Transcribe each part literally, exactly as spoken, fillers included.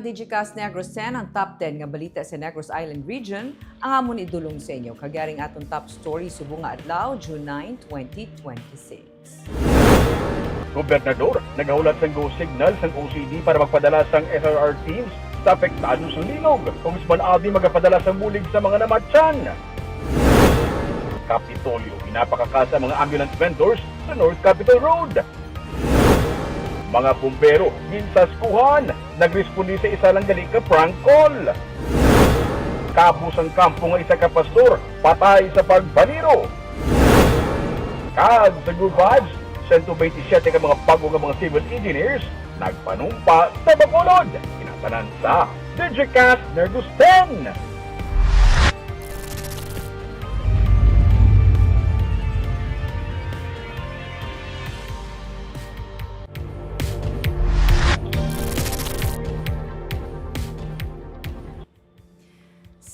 Digicast Negros ten, ang top ten nga balita sa Negros Island Region, ang amon idulong sa inyo. Kag yari ang aton top story subong nga adlaw, June nine, twenty twenty-six. Gobernador nagahulat sang go signal sang O C D para magpadala sang S R R teams sa apektado sang linog. Congressman Abby magapadala sang bulig sa mga namatyan. Kapitolyo, ginapakakasa ang mga ambulant vendors sa North Capitol Road. Mga bumbero ginsaskuhan, nagresponde sa isa lang gali ka prank call. Kabos ang kampo nga isa ka pastor patay sa pagbaniro. Kag sa Good Vibes, siyento bente siyete ka mga bag-o nga mga civil engineers nagpanumpa sa Bacolod. Kinatanan sa Digicast Negros ten.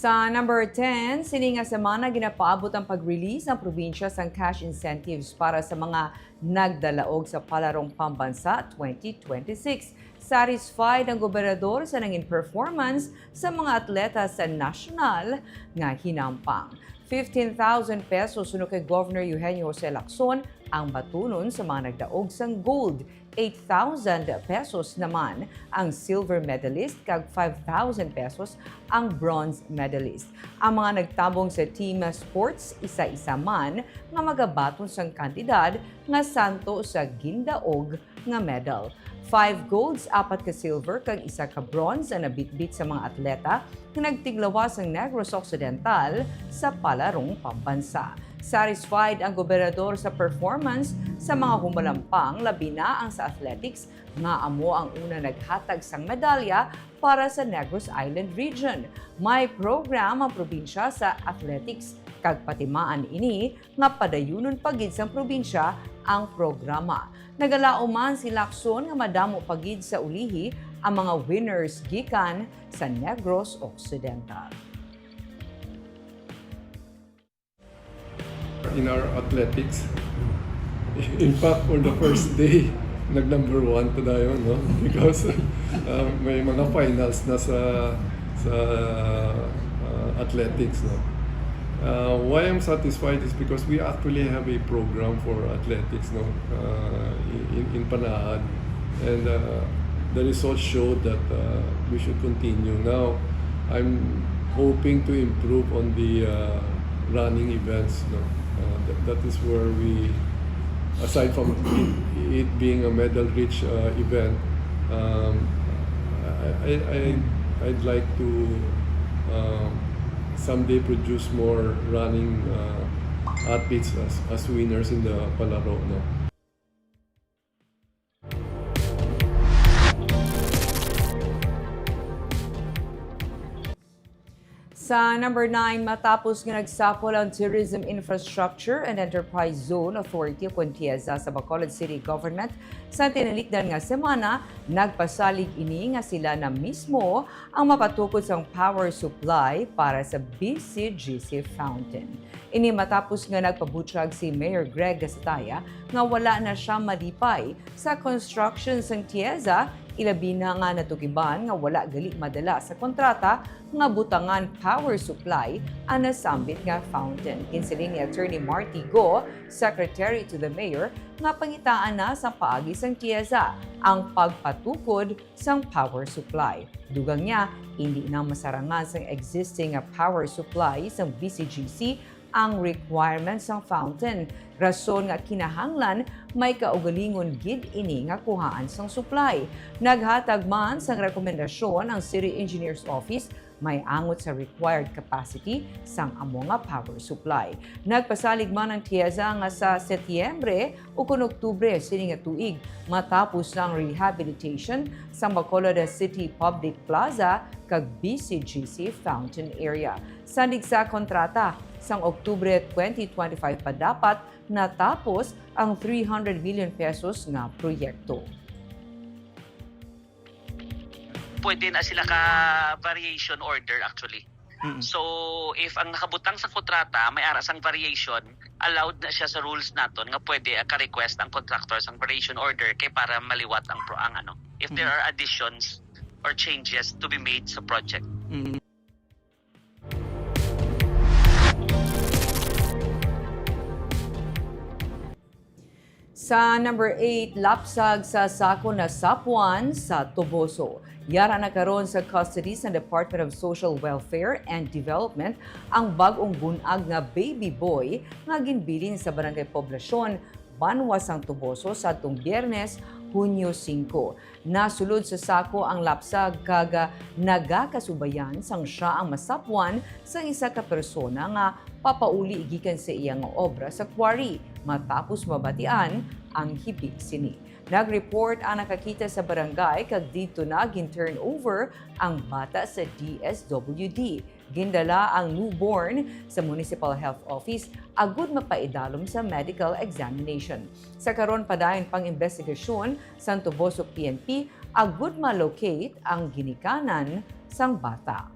Sa number ten, sini nga semana ginapaabot ang pag-release ang probinsya sang cash incentives para sa mga nagdalaog sa Palarong Pambansa twenty twenty-six. Satisfied ang gobernador sa nangin performance sa mga atleta sa nasyonal nga hinampang. Fifteen thousand pesos suno kay Governor Eugenio Jose Lacson ang batunon sa mga nagdaog sang gold. Eight thousand pesos naman ang silver medalist kag five thousand pesos ang bronze medalist. Ang mga nagtabong sa team sports, isa-isa man nga magabaton sang kantidad nga santo sa gindaog nga medal. Five golds, apat ka silver, kag isa ka bronze ang nabitbit sa mga atleta nga nagtiglawas sang Negros Occidental sa Palarong Pambansa. Satisfied ang gobernador sa performance sa mga humalampang, labi na ang sa athletics, nga amo ang una naghatag sang medalya para sa Negros Island Region. May program ang probinsya sa athletics, kag patimaan ini nga padayunon pa gid sang probinsya ang programa. Nagalaom man si Lacson nga madamo pa gid sa ulihi ang mga winners gikan sa Negros Occidental. In our athletics, in fact, for the first day, nag number one pa dayon, no? Because, uh, may mga finals na sa, sa, uh, athletics, no? Uh, why I'm satisfied is because we actually have a program for athletics, no? Uh, in, in, in Panaad. And, uh, the results showed that, uh, we should continue. Now, I'm hoping to improve on the, uh, running events, no? Uh, that, that is where we, aside from it, it being a medal-rich, uh, event, um, I, I, I, I'd like to, um, someday produce more running, uh, athletes as, as winners in the palaro, no? Sa number nine, matapos nga nagsapol ang Tourism Infrastructure and Enterprise Zone Authority o kon TIEZA sa Bacolod City Government sa tinalikdan nga semana, nagpasalig ini nga sila na mismo ang makatukod sang power supply para sa B C G C fountain. Ini matapos nga nagpabutyag si Mayor Greg Gasataya nga wala na sia malipay sa construction sang TIEZA, ilabi na nga natukiban nga wala gali madala sa kontrata nga butangan power supply ang nasambit nga fountain. Ginsiling ni Attorney Marty Go, Secretary to the Mayor, nga pangitaan na sang paagi sang TIEZA ang pagpatukod sang power supply. Dugang niya, indi na masarangan sang existing nga power supply sang B C G C ang requirements sang fountain, rason nga kinahanglan may kaugalingon gid ini nga kuhaan sang supply. Naghatag man sang rekomendasyon ang City Engineer's Office may angot sa required capacity sang amo nga power supply. Nagpasalig man ang TIEZA nga sa Setyembre ukon Oktubre sini nga tuig, matapos na ang rehabilitation sang Bacolod City Public Plaza kag B C G C Fountain Area. Sandig sa kontrata, sang Oktubre twenty twenty-five pa dapat natapos ang three hundred million pesos nga proyekto. Pwede na sila ka variation order actually. Mm. So, if ang nakabutang sa kontrata may ara sang variation, allowed na siya sa rules naton nga pwede, ah, ka-request ang contractor sang variation order kay para maliwat ang pro-, ang ano. If there Mm. are additions, or changes to be made sa project. Sa number eight, lapsag sa sako nasapwan sa Toboso. Yara na karon sa custody sa Department of Social Welfare and Development ang bag-ong bunag nga baby boy nga ginbilin sa Barangay Poblacion, Banwa sang Toboso, sadtong Biyernes, Hunyo singko. Nasulod sa sako ang lapsag kag nagakasubayan sang sia ang masapwan sang isa ka persona nga papauli gikan sa iya nga obra sa quarry matapos mabatian ang hibi sini. Nag-report ang nakakita sa barangay kag didto na gin-turn over ang bata sa D S W D. Gindala ang newborn sa Municipal Health Office agud mapaidalom sa medical examination. Sa karon, padayon pang imbestigasyon sang Toboso P N P agud ma-locate ang ginikanan sang bata.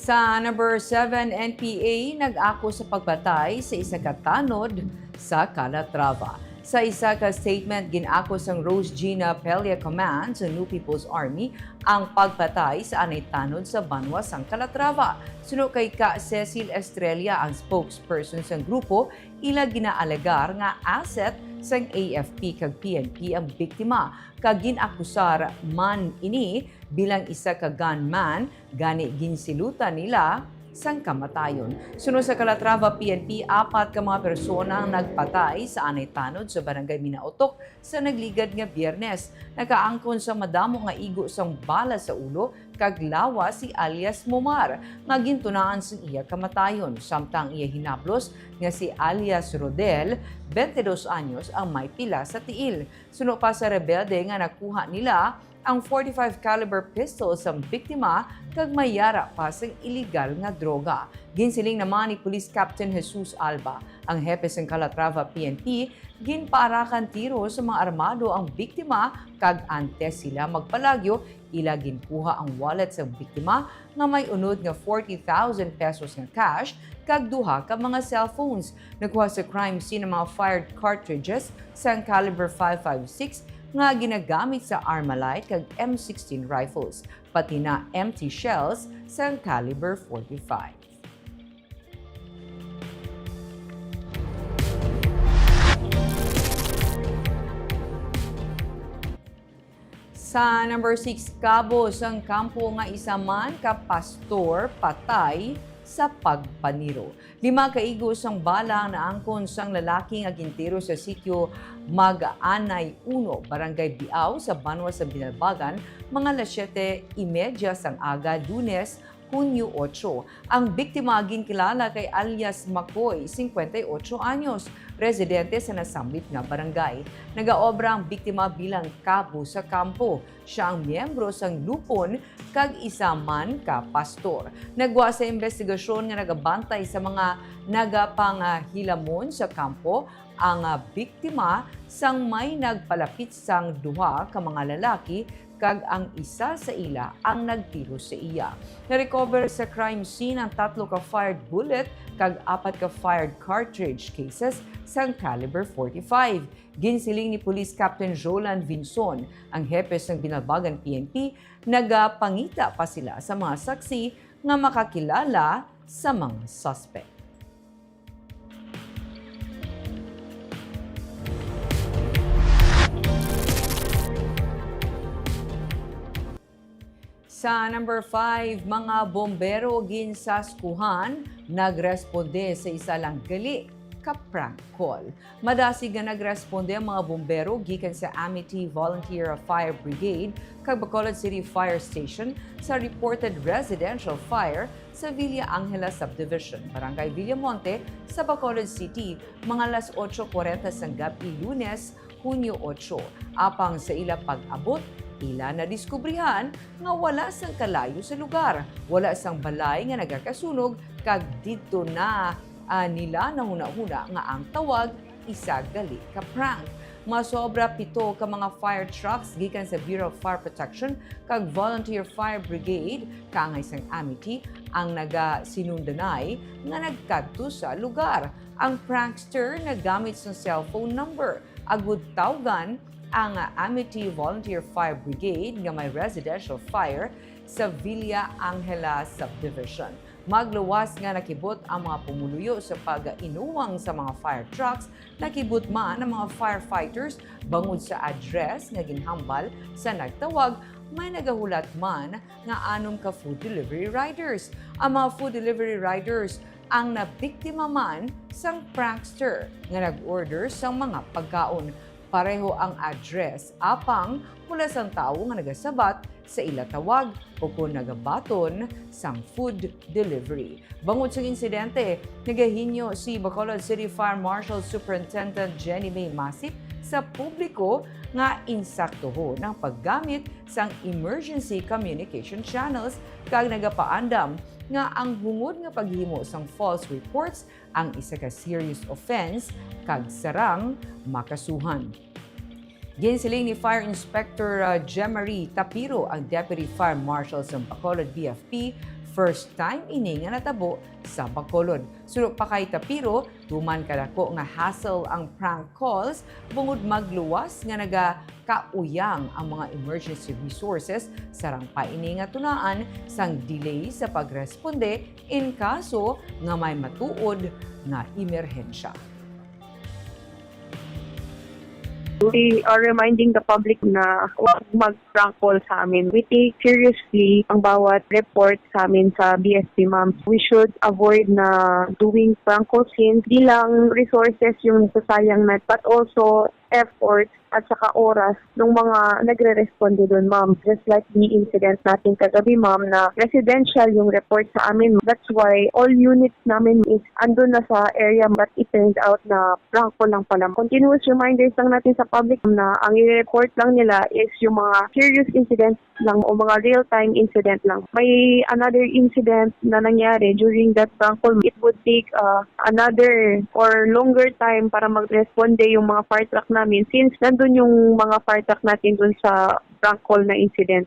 Sa number seven, N P A nag-ako sa pagpatay sa isa ka tanod sa Calatrava. Sa isa ka statement, gin-ako sang Rose Gina Pella Command sa New People's Army ang pagpatay sa anay tanod sa banwa sang Calatrava. Suno kay Ka Cecil Estrella, ang spokesperson sang grupo, ila ginaalegar nga asset sang A F P kag P N P ang biktima, kag gin-akusar man ini bilang isa ka gunman, gani ginsilutan nila sang kamatayon. Suno sa Calatrava P N P, apat ka mga persona ang nagpatay sa anay tanod sa Barangay Minaotok sa nagligad nga Biyernes. Nakaangkon sa madamo nga igo sang bala sa ulo kag lawas si alias Momar, nga gintunaan sang iya kamatayon, samtang iya hinablos nga si alias Rodel, twenty dos anyos, ang may pila sa tiil. Suno pa sa rebelde nga nakuha nila ang forty-five caliber pistol sang biktima kag may yara pa sang iligal nga droga. Ginsiling naman ni Police Captain Jesus Alba, ang hepe sang Calatrava P N P, ginpaarakan tiro sa mga armado ang biktima kag antes sila magpalagyo, ila ginkuha ang wallet sang biktima nga may unod nga forty thousand pesos nga cash kag duha ka mga cellphones. Nakuha sa crime scene ang mga fired cartridges sang caliber five five six nga ginagamit sa Armalite kag M sixteen rifles, pati na empty shells sang caliber forty-five. Sa number six, kabo sang kampo nga isa man ka pastor patay sa pagpaniro. Lima ka igo sang bala ang naangkon sang lalaki nga gintiro sa sitio Mag-anay uno, Barangay Biao, sa banwa sa Binalbagan, mga alas siyete y media sang aga, Lunes, Hunyo otso. Ang biktima ginkilala kay alias Makoy, singkwenta y otso anyos, residente sa nasambit nga barangay. Nagaobra ang biktima bilang kabo sa kampo. Sia ang miyembro sang lupon kag isa man ka pastor. Nagwa sa imbestigasyon nga nagabantay sa mga nagapangahilamon sa kampo ang, ah, biktima sang may nagpalapit sang duha ka mga lalaki kag ang isa sa ila ang nagtiro sa iya. Na-recover sa crime scene ang tatlo ka fired bullet kag apat ka fired cartridge cases sang caliber forty-five. Ginsiling ni Police Captain Jolan Vinson, ang hepe sang Binalbagan P N P, nagapangita pa sila sa mga saksi nga makakilala sa mga suspect. Sa number five, mga bombero ginsaskuhan nagresponde sa isa lang gali ka prank call. Madasig nga nagresponde ang mga bombero gikan sa Amity Volunteer Fire Brigade kag Bacolod City Fire Station sa reported residential fire sa Villa Angela Subdivision, Barangay Villamonte, sa Bacolod City, mga alas otso kwarenta sang gab-i, Lunes, Hunyo otso. Apang sa ila pag-abot, ila nadiskubrihan nga wala sang kalayo sa lugar, wala sang balay nga nagakasunog, kag didto na, ah, nila nahunahuna nga ang tawag isa gali ka prank. masobra pito ka mga fire trucks gikan sa Bureau of Fire Protection kag Volunteer Fire Brigade kaangay sang Amity ang nagasinundanay nga nagkadto sa lugar. Ang prankster nagamit sang cellphone number agud tawgan ang Amity Volunteer Fire Brigade nga may residential fire sa Villa Angela Subdivision. Magluwas nga nakibot ang mga pumuluyo sa pag-inuwang sa mga fire trucks. Nakibot man ang mga firefighters bangod sa address nga ginhambal sa nagtawag. May nagahulat man nga anom ka food delivery riders. Ang mga food delivery riders ang nabiktima man sang prankster nga nag-order sang mga pagkaon. Pareho ang address, apang wala sang tawo nga nagasabat sa ila tawag o kon nagabaton sang food delivery. Bangod sang insidente, nagahinyo si Bacolod City Fire Marshal Superintendent Jenny May Masip sa publiko nga insaktuhon ang paggamit sang emergency communication channels kag nagapaandam nga ang hungod nga paghimo sang false reports ang isa ka serious offense kag sarang makasuhan. Ginsiling ni Fire Inspector, uh, Jemarie Tapiro, ang Deputy Fire Marshal sa Bacolod B F P, first time ini nga natabo sa Bacolod. Suno pa kay Tapiro, tuman kadako nga hassle ang prank calls bangod magluwas nga nagakauyang ang mga emergency resources, sarang pa ini nga tunaan sang delay sa pagresponde in kaso nga may matuod nga emerhensya. We are reminding the public na huwag mag-prank call sa amin. We take seriously ang bawat report sa amin sa B S P, ma'am. We should avoid na doing prank call since di lang resources yung nasasayang na, but also effort at saka oras ng mga nagre-responde doon, ma'am. Just like the incident natin kagabi, ma'am, na residential yung report sa amin. That's why all units namin is andun na sa area, but it turns out na prank call lang pala. Continuous reminders lang natin sa public na ang i-report lang nila is yung mga serious incidents lang o mga real-time incident lang. May another incident na nangyari during that prank call. It would take uh, another or longer time para mag-responde yung mga fire truck namin since nandun yung mga fire truck natin dun sa prank call na incident.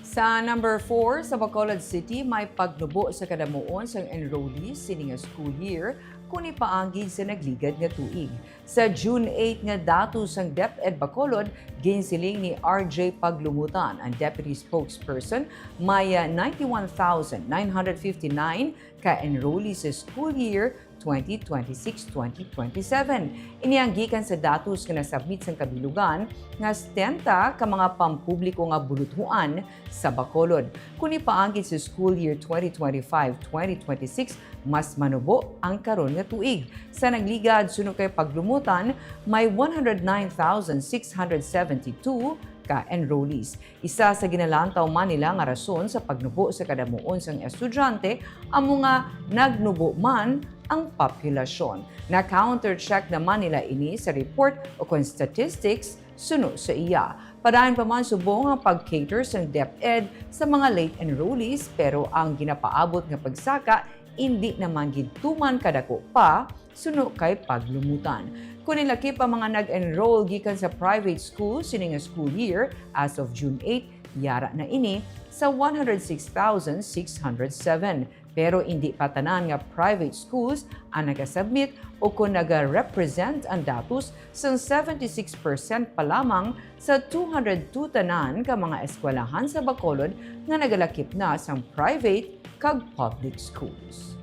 Sa number four, sa Bacolod City, may pagnubo sa kadamuon sang enrollees sini nga school year kon ipaagi sa nagligad nga tuig. Sa June eight nga datos sang DepEd Bacolod, ginsiling ni R J Paglumutan, ang deputy spokesperson, may, ah, ninety-one thousand nine hundred fifty-nine ka enrollees sa school year twenty twenty-six, twenty twenty-seven. Ini ang gikan sa datos nga nasubmit sang kabilugan nga setenta ka mga pampubliko nga buluthuan sa Bacolod. Kon ipaagi sa school year twenty twenty-five, twenty twenty-six, mas manubo ang karon nga tuig. Sa nagligad, suno kay Paglumutan, may one hundred nine thousand six hundred seventy-two ka enrollees. Isa sa ginalantaw man nila nga rason sa pagnubo sa kadamuon sang estudyante amo nga nagnubo man ang populasyon. Na-countercheck naman nila ini sa report o kon statistics suno sa iya. Padayon pa man subong ang pag-cater sang DepEd sa mga late enrollees, pero ang ginapaabot nga pagsaka indi naman gid tuman kadako pa, suno kay Paglumutan. Kon ilakip ang mga nag-enroll gikan sa private school sini nga school year, as of June eight, yara na ini sa one hundred six thousand six hundred seven. Pero indi pa tanan nga private schools ang nagasubmit o kon nagarepresent ang datos sang seventy-six percent pa lamang sa two hundred two tanan ka mga eskwelahan sa Bacolod nga nagalakip na sang private kag public schools.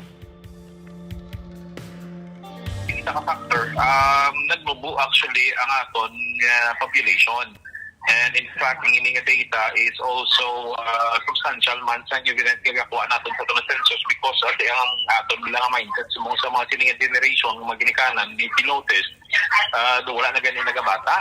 Isa ka factor, um, nagmubo actually ang aton nga population. And in fact, ang ini nga data is also uh, substantial man sa evidence nga gakuha naton sa atong census because ati ang aton lang nga mindset sa mga, sa mga sining generation nga mga ginikanan, may pinotis, uh, wala na gani nagabata.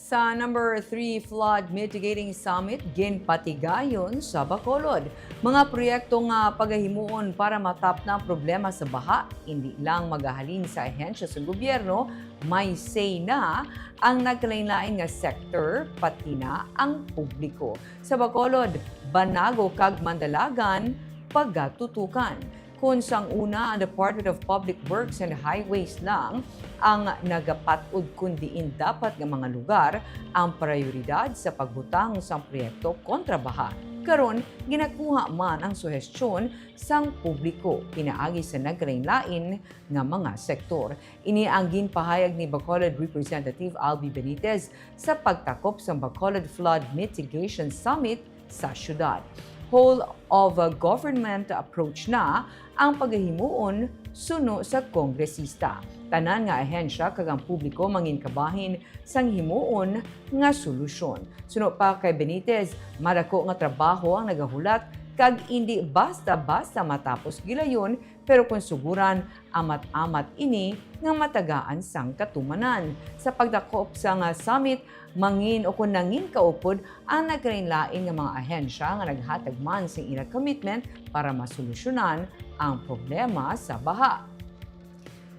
Sa number three Flood Mitigating Summit, ginpatigayon sa Bacolod. Mga proyekto nga pagahimuon para matapna ang problema sa baha, indi lang magahalin sa ahensya sa gobyerno, may say na ang nagkalainlain nga sektor, pati na ang publiko. Sa Bacolod, Banago kag Mandalagan, pagatutukan. Kon sang una ang Department of Public Works and Highways lang ang nagapat-od, kun diin dapat nga mga lugar ang prayoridad sa pagbutang sang proyekto kontra baha. Karon, ginakuha man ang suhestyon sang publiko pinaagi sa nagkalainlain nga mga sektor. Ini ang ginpahayag ni Bacolod Representative Albi Benitez sa pagtakop sang Bacolod Flood Mitigation Summit sa syudad. Whole of a government approach na ang pagahimuon suno sa kongresista. Tanan nga ahensya kag ang publiko manginkabahin sang himuon nga solusyon. Suno pa kay Benitez, madako nga trabaho ang nagahulat kag indi basta-basta matapos gilayon, pero kon suguran, amat-amat ini nga matagaan sang katumanan. Sa pagdakop sang summit, mangin o kon nangin kaupod ang nagkalainlain nga mga ahensya nga naghatag man sing ila commitment para masolusyonan ang problema sa baha.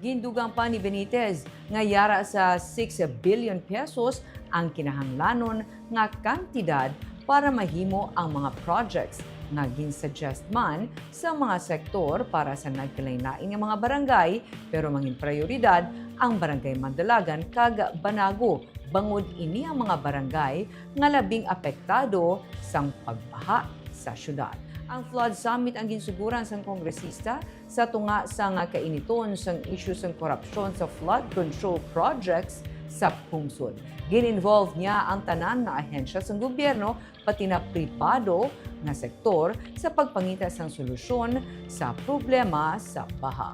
Gindugang pa ni Benitez nga yara sa six billion pesos ang kinahanglanon nga kantidad para mahimo ang mga projects nga ginsuggest man sa mga sektor para sa nagkalainlain nga mga barangay, pero mangin prayoridad ang Barangay Mandalagan kag Banago, bangod ini ang mga barangay nga labing apektado sang pagbaha sa syudad. Ang Flood Summit ang ginsuguran sang kongresista sa tunga sang kainiton sang isyu sang korupsyon sa flood control projects sa pungsod. Gin-involve niya ang tanan nga ahensya sang gobyerno, pati na pribado nga sektor, sa pagpangita sang solusyon sa problema sa baha.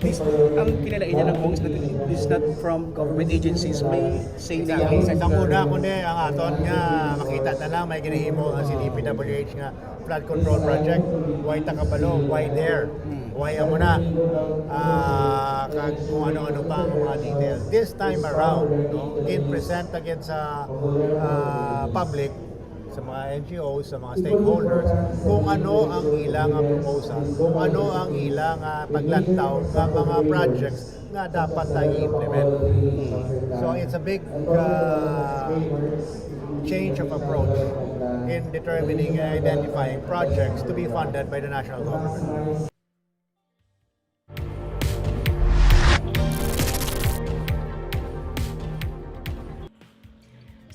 Ang kinalain niya lang, Cong, is not, is not from government agencies may say na. Exactly. Sa una, kundi ang aton nga makita na lang may ginahimo ang C D P W H nga flood control project. Why ta kabalo? Why there? Why amo na? Ah, kag kung ano-ano pa ang mga details. This time around, no, gin-present again sa ah, public, sa mga N G Os, sa mga stakeholders, kung ano ang ila nga proposal, kung ano ang ila nga paglantaw nga mga projects nga dapat na i-implement. So it's a big uh, change of approach in determining and identifying projects to be funded by the national government.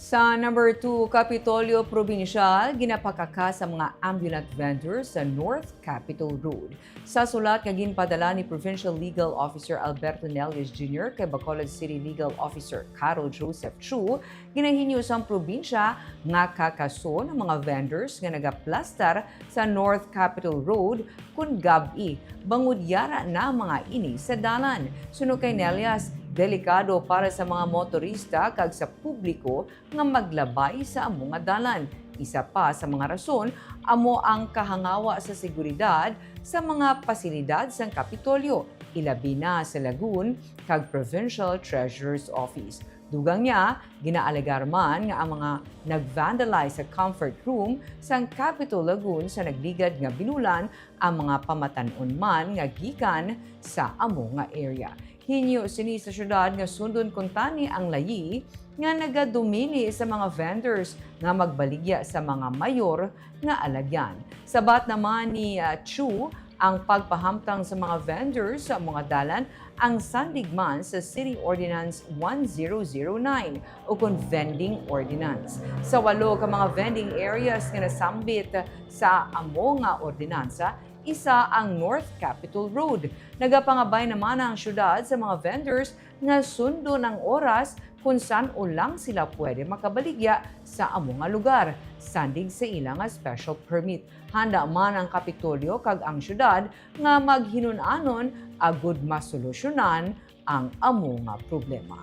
Sa number two, Kapitolyo Probinsyal, ginapakaka sa mga ambulant vendors sa North Capitol Road. Sa sulat nga ginpadala ni Provincial Legal Officer Alberto Nelias Junior kay Bacolod City Legal Officer Carol Joseph Chu, ginahinyo sang probinsya nga kakason ang mga vendors nga nagaplastar sa North Capitol Road kon gab-i, bangod yara na mga ini sa dalan. Suno kay Nelias, delikado para sa mga motorista kag sa publiko nga maglabay sa amo nga dalan. Isa pa sa mga rason amo ang kahangawa sa seguridad sa mga pasilidad sang Kapitolyo, ilabi na sa Lagun kag Provincial Treasurer's Office. Dugang niya, ginaalegar man nga ang mga nag-vandalize sa comfort room sang Capitol Lagoon sa nagligad nga binulan ang mga pamatan-on man nga gikan sa amo nga area. Hinyo sini sa syudad nga sundon kuntani ang layi nga nagadumili sa mga vendors nga magbaligya sa mga mayor nga alagyan. Sabat naman ni ah, Chu, ang pagpahamtang sa mga vendors sa mga dalan ang sandig man sa City Ordinance one zero zero nine, ukon vending ordinance. Sa walo ka mga vending areas nga nasambit sa amo nga ordinansa, isa ang North Capitol Road. Nagapangabay naman ang syudad sa mga vendors nga sundon ang oras kung san-o lang sila pwede makabaligya sa amo nga lugar, sandig sa ila nga special permit. Handa man ang Kapitolyo kag ang syudad nga maghinun-anon agud masolusyonan ang amo nga problema.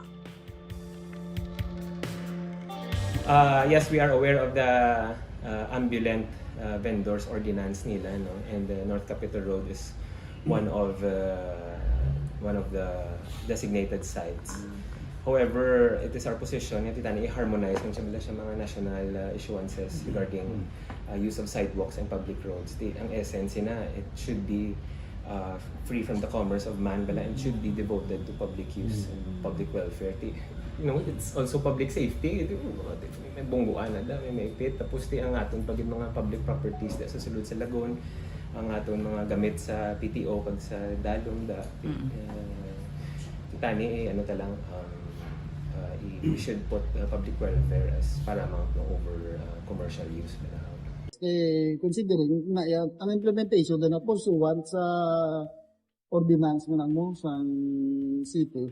Uh, yes, we are aware of the uh, ambulant uh, vendors ordinance nila, no? And the North Capitol Road is one of uh, one of the designated sites. However, it is our position nga ti tani i-harmonize man siya, siya mga national, uh, issuances regarding, uh, use of sidewalks and public roads. Ti, ang essence na, it should be, uh, free from the commerce of man bala and should be devoted to public use and public welfare. Ti, you know, it's also public safety. Ti, mga, ti, may bungguan na da, may maipit. Tapos ti ang aton pag mga public properties da sa sulod sa Lagun, ang aton mga gamit sa P T O kag sa Dalom da. Ti, uh, ti tani, eh, ano ta lang, um, uh, i- we should put, uh, public welfare as paramount, no, over, uh, commercial use. Eh, considering na yan, ang implementation na pursuant sa ordinance nga namo sa city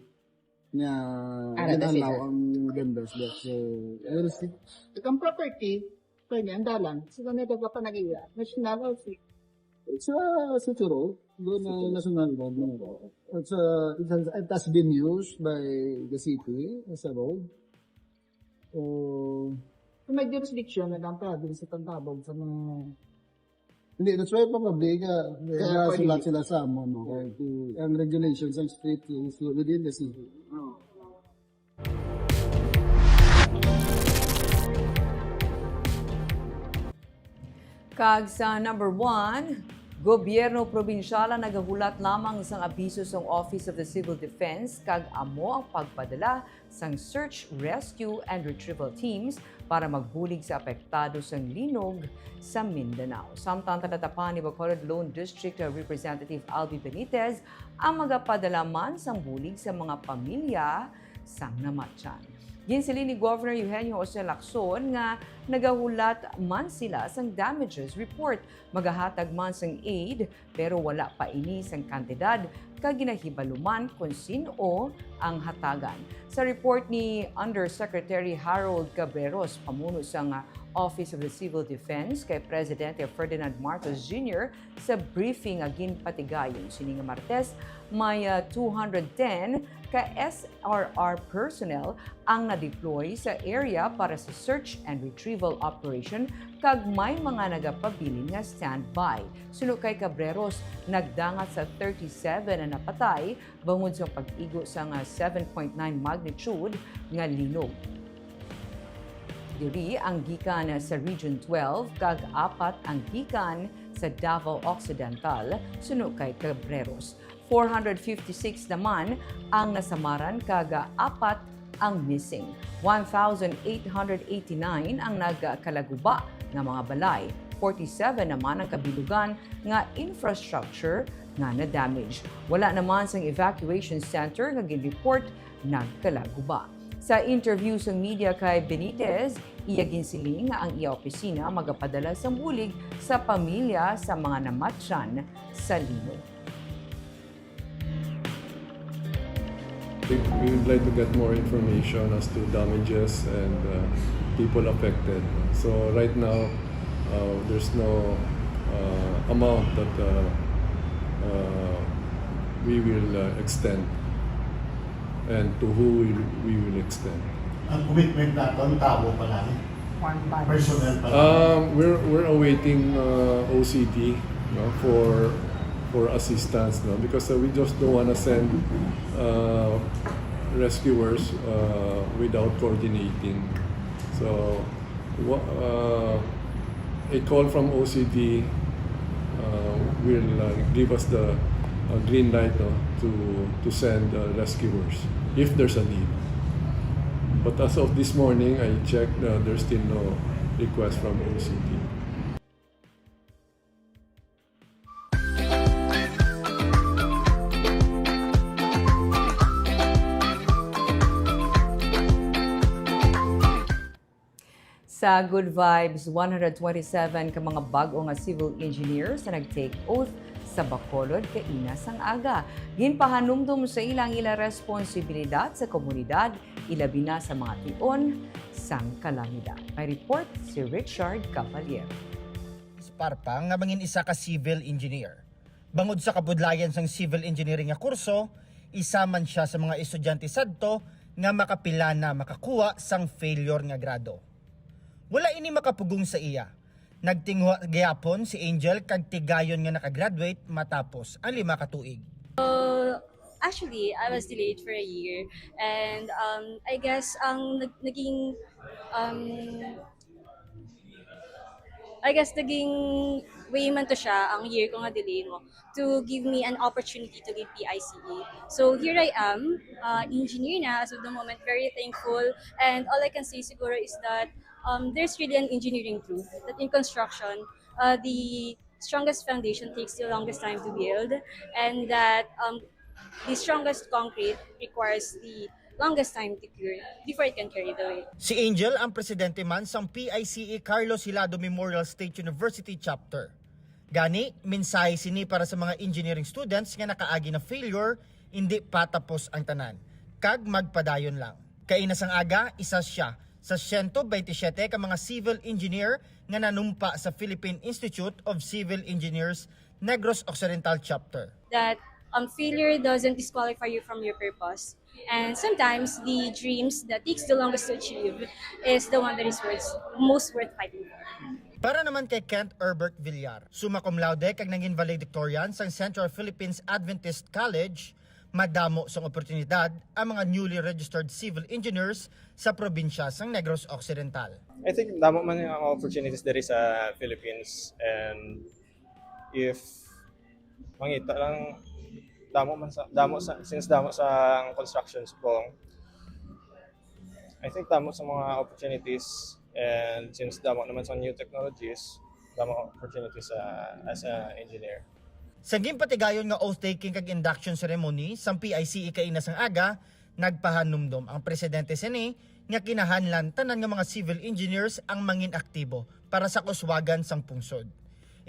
nga Ara, that's it. Ginalaw ang vendors there. So, we'll see. Ang property, pwede, ang dalan. Sila may dapat pa nag-iya. National Housing. It's a city road. Doon ang national road mo. It's a, it has, it has been used by the city as a road. So, Kung may jurisdiction na lang province sa Tantabog sa mga hindi, that's why probably nga, Kaya nga pwede. Sulat sila sa amo, no? Kaya, uh, ang regulations ang street is within the city. Kag sa number one, gobyerno probinsyal ang nagahulat lamang sang abiso sang Office of the Civil Defense kag amo ang pagpadala sang search, rescue, and retrieval teams para magbulig sa apektado sang linog sa Mindanao. Samtang talatapan ni Bacolod Lone District Representative Albi Benitez ang magapadala man sang bulig sa mga pamilya sang namatyan. Ginsiling ni Governor Eugenio Jose Lacson nga nagahulat man sila sang damages report, magahatag man sang aid, pero wala pa ini sang kantidad kag ginahibalo man kon sin-o ang hatagan. Sa report ni Undersecretary Harold Cabreros, pamuno sang Office of the Civil Defense kay Presidente Ferdinand Marcos Junior, sa briefing nga ginpatigayon sini nga Martes, may, ah, two hundred ten ka S R R personnel ang na-deploy sa area para sa search and retrieval operation, kag may mga nagapabilin nga standby. Suno kay Cabreros, nagdangat sa thirty-seven ang napatay bangod sa pag-igo sang seven point nine magnitude nga linog. Diri ang gikan sa Region twelve kag apat ang gikan sa Davao Occidental, suno kay Cabreros. Four hundred fifty-six naman ang nasamaran kag apat ang missing. One thousand eight hundred eighty-nine ang nagkalaguba nga mga balay. Forty-seven naman ang kabilugan nga infrastructure nga na-damage. Wala naman sang evacuation center nga gin-report nagkalaguba. Sa interview sa media kay Benitez, iya ginsiling nga ang iya opisina magapadala sang bulig sa pamilya sa mga namatyan sa linog. We, we would like to get more information as to damages and, uh, people affected. So right now, uh, there's no, uh, amount that, uh, uh, we will, uh, extend and to who we, we will extend. Ang commitment naton, tawo pa lang. One band. Personnel pa lang. Um, we're, we're awaiting, uh, O C D, no, for, for assistance, no, because, uh, we just don't wanna send, uh, rescuers, uh, without coordinating. So, wa- uh, a call from O C D, uh, will, uh, give us the, uh, green light, no, to, to send, uh, rescuers if there's a need. But as of this morning, I checked, uh, there's still no request from O C D. Sa Good Vibes, one hundred twenty-seven ka mga bag-o nga civil engineers ang nag-take oath sa Bacolod kaina sang aga. Ginpahanumdom sa ila ang ila responsibilidad sa komunidad, ilabi na sa mga tion sang kalamidad. May report si Richard Caballero. Esparpa nga mangin isa ka civil engineer. Bangod sa kabudlayan sang civil engineering nga kurso, isa man sia sa mga estudyante sadto nga makapila na makakuha sang failure nga grado. Wala ini makapugong sa iya. Nagtinguha gihapon si Angel kag tigayon nga nakagraduate matapos ang lima ka tuig. Actually, I was delayed for a year. And um, I guess ang nag- naging um, I guess naging way man to siya, ang year ko nga delay mo, to give me an opportunity to leave P I C E. So here I am, uh, engineer na as of the moment, very thankful. And all I can say siguro is that um, there's really an engineering truth that in construction, uh, the strongest foundation takes the longest time to build, and that um, the strongest concrete requires the longest time to cure before it can carry the weight. Si Angel ang presidente man sang P I C E Carlos Hilado Memorial State University Chapter. Gani, mensahe sini para sa mga engineering students nga nakaagi na failure, hindi pa tapos ang tanan, kag magpadayon lang. Kaina sang aga, isa siya sa siyento baynte siyete ka mga civil engineer nga nanumpa sa Philippine Institute of Civil Engineers Negros Occidental Chapter. That um, failure doesn't disqualify you from your purpose. And sometimes the dreams that takes the longest to achieve is the one that is worth, most worth fighting for. Para naman kay Kent Herbert Villar, summa cum laude kag nangin valedictorian sang Central Philippines Adventist College, madamo sang oportunidad ang mga newly registered civil engineers sa probinsya sang Negros Occidental. I think damo man ang opportunities diri sa Philippines, and if mangita lang, damo man sa damo sa since damo sa construction subong, I think damo sa mga opportunities, and since damo naman sa new technologies, damo opportunities sa as an engineer. Sa ginpatigayon nga oath-taking kag induction ceremony sang P I C E kaina sang aga, nagpahanumdom ang presidente sini nga kinahanglan tanan nga mga civil engineers ang mangin aktibo para sa kauswagan sang pungsod.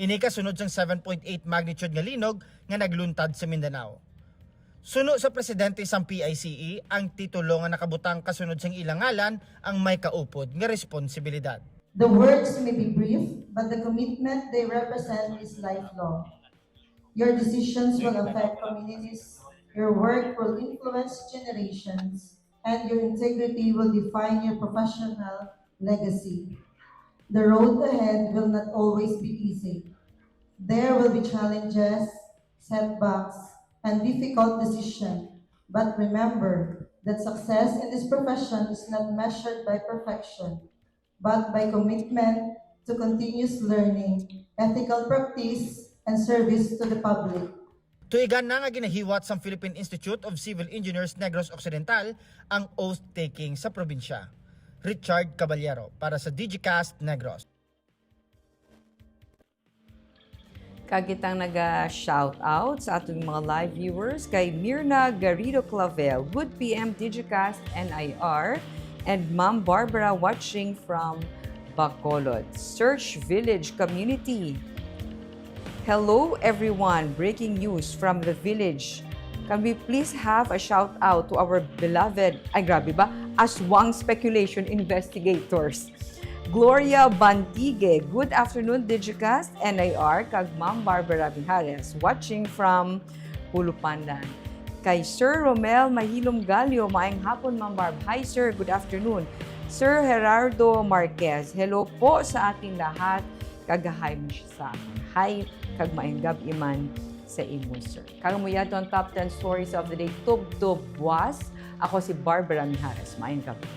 Ini kasunod sang seven point eight magnitude nga linog nga nagluntad sa Mindanao. Suno sa presidente sang P I C E, ang titulo nga nakabutang kasunod sang ilang ngalan ang may kaupod nga responsibilidad. The words may be brief, but the commitment they represent is lifelong. Your decisions will affect communities, your work will influence generations, and your integrity will define your professional legacy. The road ahead will not always be easy. There will be challenges, setbacks, and difficult decisions. But remember that success in this profession is not measured by perfection, but by commitment to continuous learning, ethical practice, and service to the public. Tuigan na nga ginahiwat sang Philippine Institute of Civil Engineers Negros Occidental ang oath-taking sa probinsya. Richard Caballero para sa Digicast Negros. Kag kitang naga-shout out sa aton mga live viewers kay Mirna Garrido Clavel, good P M Digicast N I R, and Ma'am Barbara watching from Bacolod. Search Village Community. Hello everyone, breaking news from the village. Can we please have a shout out to our beloved, ay grabe ba, aswang speculation investigators. Gloria Bandigue, good afternoon, Digicast, N I R, kag Ma'am Barbara Mijares, watching from Pulupandan. Kay Sir Romel Mahilom Galio, maayong hapon, Ma'am Barb. Hi, sir. Good afternoon. Sir Gerardo Marquez, hello po sa ating lahat. Kag hi mo siya sa akin. Hi, kag maayong gab-i man sa imo, sir. Kag mo yadto ang top ten stories of the day, tubtob buwas. Ako si Barbara Mijares. Maayong gab-i.